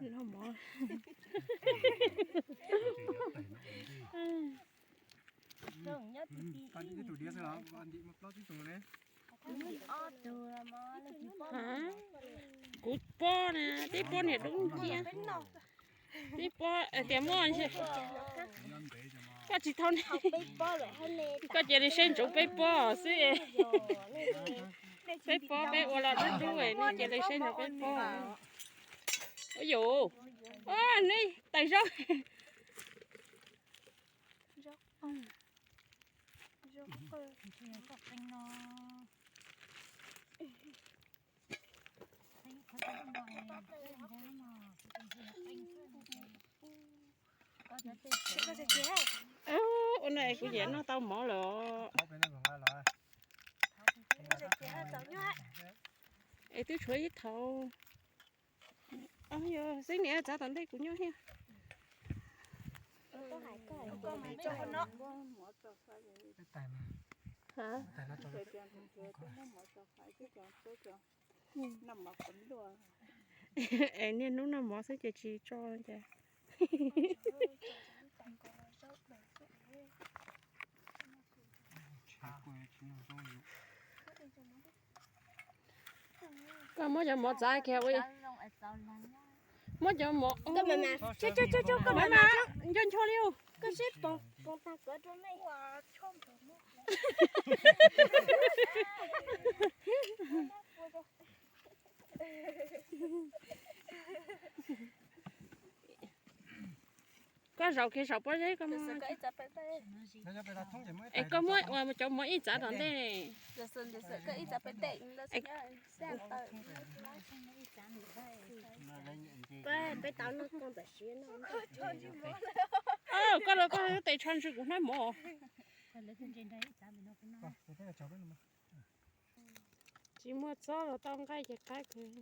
Noj mov. Ib tug diav xwb los ntim plaub tsib tus ne. Kuv pob na, tib pob niag dub nciab. Tib pob tias muaj, koj tsis thau ne. Koj cia li saib ntsoov peb pob xwb. Peb pob peb ua los dub dub, nej cia li saib ntsoov peb pob. Ua yuv, nej tais zaub. Ua no es kuv yeej noj tau mov lawm. Es twb tshuav ib thaum. Yog xib niam txav tom ntej kuv nyob thiab. Es niaj hnub noj mov xwb ces tsis tso ces. Koj muab cov mov txav kiag ua. Muab cov mov, nco ncho li. Koj zaum kiag saum pob zeb koj. Es koj muab ua cov mov ib txav tom ntej. Koj los koj tes tsho ntsw kuv hnab mov. Tsis muaj txob los tau nqaij ces qab kawg.